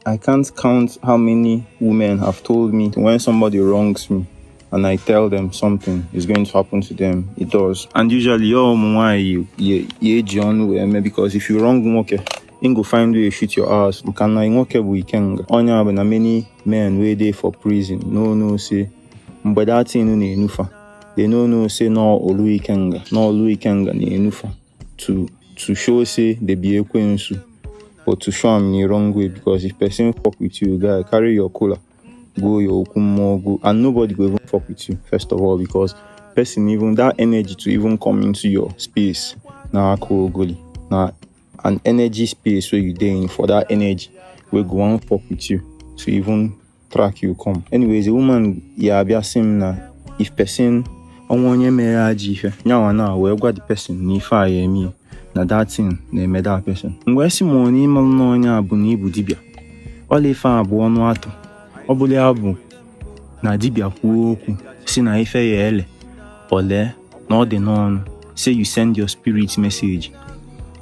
I can't count how many women have told me when somebody wrongs me and I tell them something is going to happen to them, it does. And usually, your ụmụ nwaanyị ya eji ọnụ wee mee, because if you wrong nwoke, him go find way shoot your ass, maka na nwoke bụ ikenga. Onye a bụ na many men wey dey for prison no know say mgbe that thing na-enufa, they no know say no olu ikenga, no olu ikenga na-enufa to show say they be ekwensu, but to show am in a wrong way. Because if person fuck with you, guy, carry your kola go your okwu mmụọ go, and nobody go even fuck with you, first of all, because person even that energy to even come into your space na aka ogoli na an energy space wey you dey in for that energy wey go wan fuck with you to even track you come. Anyways, a woman ya abịa sị m na if person ọnwa onye mere ajọ ife nyawa na wee gwa the person na ife a ya eme na that thing na-eme that person, m wee sị ma ọ na ịmalụ na onye a bụ na ịbụ dibịa ọla ife a bụ ọnụ atụ. Ọ bụla ya bụ na dibịa kwuo okwu si na ife ya ele olee na ọ dị n'ọnụ, say you send your spirit message,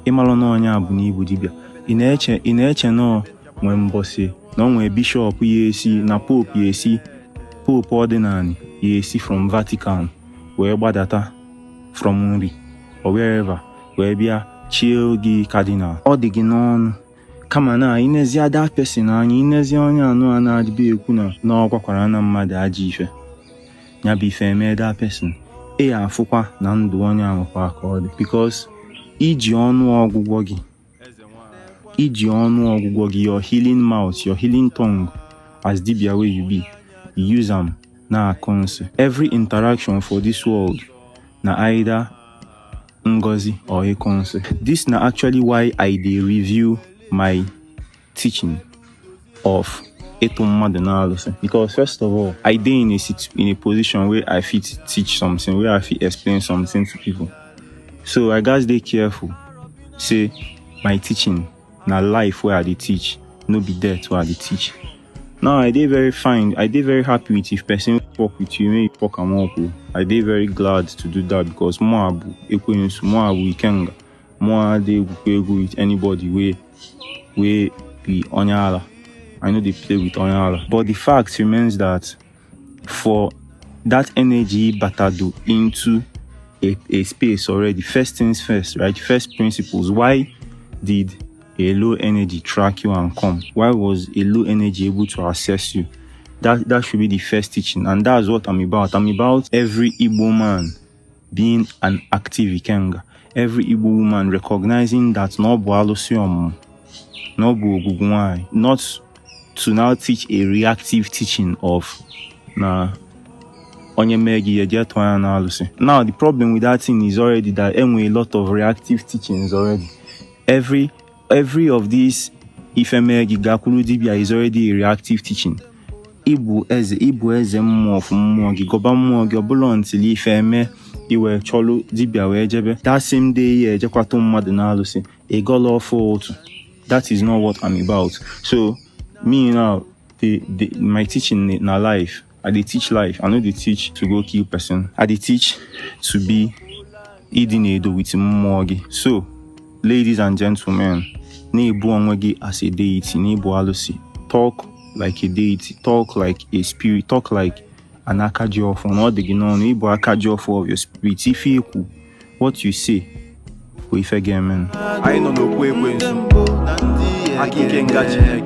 ịmalụ na onye a bụ na ịbụ dibịa. Ị na-eche na nwee mbọsị na ọ nwee bishọp ya esi na pope ya esi, pope ọdịnala ya esi from Vatican wee gbadata from nri or wherever wee bịa chie gị cardinal? Ọ dị gị n'ọnụ. Kama na inezie that person anya, inezie onye anụ a na-adịbe ekwu na ọ gwakwara na mmadụ ajọ ife ya bụ ife eme that person, ị ya afụkwa na ndụ onye ahụ kwa ka ọ dị, because iji ọnụ ọgwụgwọ gị, iji ọnụ ọgwụgwọ gị, your healing mouth, your healing tongue, as dibia wey you be, you use am na-akụ nsị. Every interaction for this world na either ngozi or ịkụ nsị. This na actually why I dey review my teaching of ịtụ mmadụ n'alụsị, because first of all, I dey in a position where I fit teach something, where I fit explain something to people, so I gats dey careful say my teaching na life wey I dey teach, no be death wey I dey teach. Now I dey very fine, I dey very happy with if person fuck with you, make you fuck am up o. I dey very glad to do that, because mụ bụ ekwensu, mụ bụ ikenga, mụ adị egwukwa egwu with anybody wey be onye ala. I no dey play with onye ala. But the fact remains that for that energy batado into a space already, first things first, right? First principles: why did a low energy track you and come? Why was a low energy able to access you? That should be the first teaching, and that's what I'm about. I'm about every Igbo man being an active ikenga, every Igbo woman recognizing that na ọ bụ alụsị ọmụmụ, na ọ bụ ogwugwu nwanyị, not to now teach a reactive teaching of na onye mee gị ihe jee tụọ ya n'alụsị. Now, the problem with that thing is already that enwe a lot of reactive teachings already. Every of these ife mee gị gakwuru dibia is already a reactive teaching. Ịbụ eze, ịbụ eze mmụọ ọfụ mmụọ gị, gọba mmụọ gị ọbụla ntili ife eme iwe chọlụ dibia wee jebe that same day ya ejekwatụ mmadụ n'alụsị ịgọla ọfụ ụtụ. That is not what I'm about. So me now, my teaching na life. I dey teach life. I no dey teach to go kill person. I dey teach to be ịdị na-edo with mmụọ gị. So ladies and gentlemen, na-ebu onwe gị as a deity, na-ebu alụsị. Talk like a deity, talk like a spirit, talk like an aka ji ọfọ na ọ dị gị n'ọnụ. Ịbụ aka ji ọfọ of your spirit. Ife ikwu, what you say, bụ ife ga-eme. Anyị nọ n'okwu ekwensu aka ike nga Chineke.